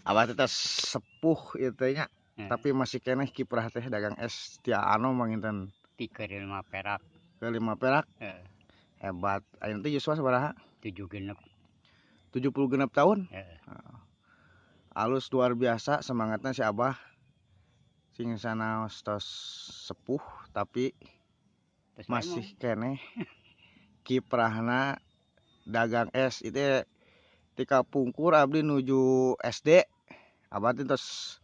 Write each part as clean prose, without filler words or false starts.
Abah teh tos sepuh ieu teh nya, tapi masih keneh kiprah teh dagang es ti anom panginten. Tiga lima perak. Ke 5 perak. Heeh. Hebat. Ayeuna teh yuswa sabaraha? 76. 76 tahun. Heeh. Alus, luar biasa semangatnya si Abah. Sing sanaos tos sepuh, tapi Terus masih keneh kiprahna dagang es itu. Ti kapungkur abdi nuju SD, Abah teh tos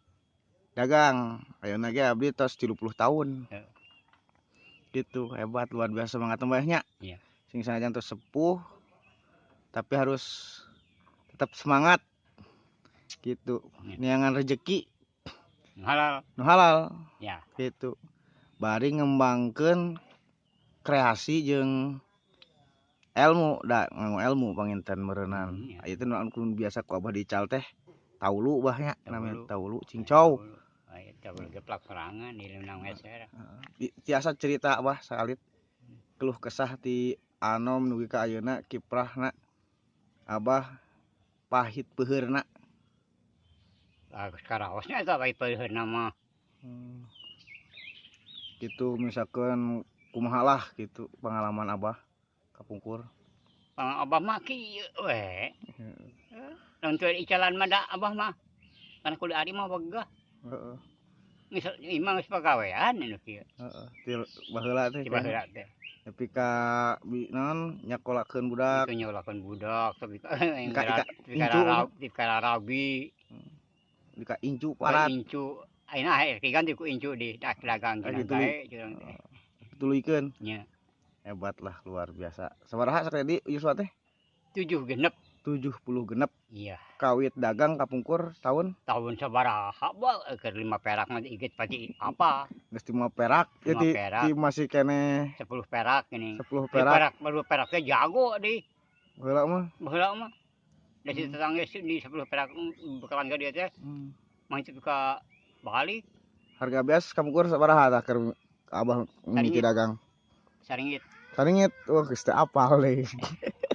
dagang. Ayeuna ge abdi tos 30 tahun. Gitu, hebat, luar biasa semangat nya. Iya. Sing sanajan tos sepuh, tapi harus tetap semangat gitu. Neangan rezeki halal. Nu halal. Gitu, bari ngembangkeun kreasi jeung ilmu, da nganggo ilmu panginten meureunan. Ieu teh nu anu biasa ku Abah dical teh taulu, Bah, nya namanya taulu cincau. Aya taulu geplak sorangan di nang meser. Tiasa cerita, Abah, salit keluh kesah ti anom nugi ka ayeuna, kiprahna Abah, pahit peuheurna? Ah, karaosnya eta pahit peuheurna mah. Gitu, misalkan kumaha lah gitu pengalaman Abah kapungkur. Pang Abah mah kieu we. Lamun teu icalan mah da Abah mah. Kana kuliah ari mah wegah. Geus imah geus pagawean anu kieu. Heeh, ti baheula teh. Ti baheula teh. Nepi ka bi naon, nyakolakeun budak. Itu nyokolakeun budak tapi Ka incu. Tapi ka rabi. Di ka incu Ka parat. Incu. Ayeuna diganti ku incu di dagang Ah, gitu. bae curang teh. Tuluykeun. Nya. Hebat lah, luar biasa. Sabaraha sakredi yuswa teh? 76. 76. Iya. Kawit dagang kapungkur tahun? Tahun sabaraha bah keur 5 perak mah igit pati apa? Geus 5 perak ya. 5 Ti, perak. ti masih keneh 10 perak ini. 10 Di perak. Perak baru peraknya jago di. Baheula mah. Baheula mah. Da si tetangga di 10 perak bekalan ka dia teh mah itu ka balik. Harga beas kapungkur sabaraha tah keur Abah mimiti Saringgit. Dagang? Saringgit. Saringgit. Wah, geus teu apal deui.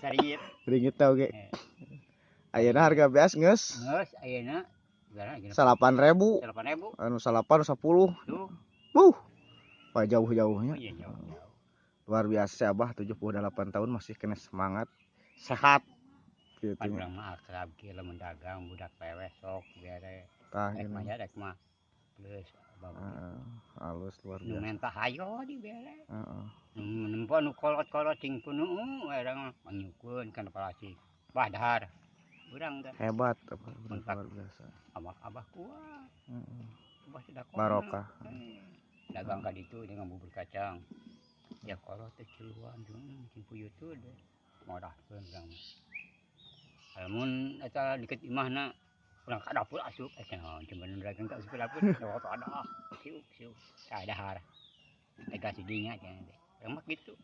Saringgit. Ringgit teh oge. Ayeuna harga beas geus Geus ayeuna berapa? 8.000. 8.000. Anu 8 10. Tuh. Buh. Wah, jauh-jauhnya. Oh iya, jauh jauh. Luar biasa Abah, 78 tahun masih keneh semangat, sehat gitu. Pan urang mah akrab kieu lamun dagang budak peweh sok bere. Tah, Rek gini. mah ya rek mah plus Abah. Heeh, halus, luar Nu biasa. Mentah hayo dibere. Nu nempo nu kolot-kolot cing punu urang mah panyukeun kana palasi. Bah, dahar. Urang teh. Hebat, Abah, Mantap. luar biasa. Abah abah kuat. Abah tidak Barokah. Dagang ka ditu dengan bubur kacang. Ya kolot teh ciluan cing puyuh tuh deh. Modahkeun urang mah. Lamun eta deket imahna urang ka dapur asup, eh cenah cuma dagang ka asup ka dapur, waktu ada ah, siuk siuk. Tah dahar. Ega si dinya cenah teh. Urang mah kitu.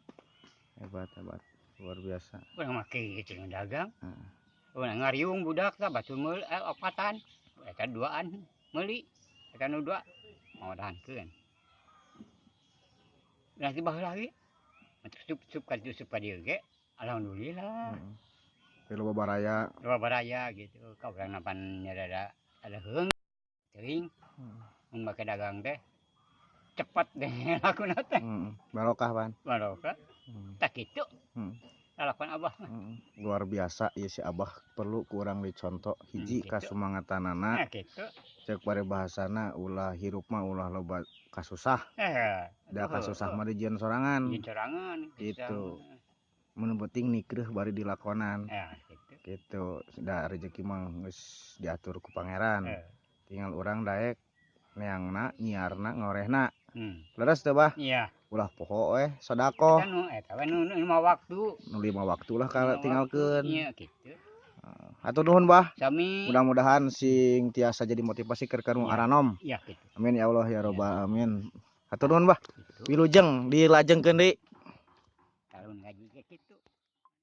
Hebat, hebat. Luar biasa. Urang mah kitu dagang. Urang ngariung budak tah batur meuli opatan. Eta duaan meuli. Eta nu dua modahankeun. Berarti baheula ge sup sup ka ditu sup ka dieu ge alhamdulillah. Heeh. Di loba baraya. Loba baraya gitu. Ka urang napan nya rada ada heung teuing. Mun make dagang teh cepet deh lakuna teh. Heeh. Barokah pan. Barokah. Tah kitu. Lalakuan Abah mah. Luar biasa ya si Abah, perlu kurang dicontoh hiji Gitu. Kasumangatanana. Nah, gitu. Cek bahasana, ulah hirup mah ulah loba kasusah. Da kasusah mah dijieun sorangan. Dijieun sorangan. Gitu. Mun penting nikreuh bari dilakonan. Ya, gitu. Gitu. Da rezeki mah geus diatur ku Pangeran. Tinggal urang daek neangna, nyiarna, ngorehna. Leres teu, Bah? Iya. Ulah poho sedekah. Eta nu eta we nu 5 waktu. Nu 5 waktu lah kalau 5 tinggalkeun. Waktu. Iya, gitu. Hatur nuhun, Bah. Sami. Mudah-mudahan sing tiasa jadi motivasi keur nu aranom. Iya, gitu. Amin ya Allah ya robbal alamin. Hatur nuhun, Bah. Gitu. Wilujeng dilajengkeun deui.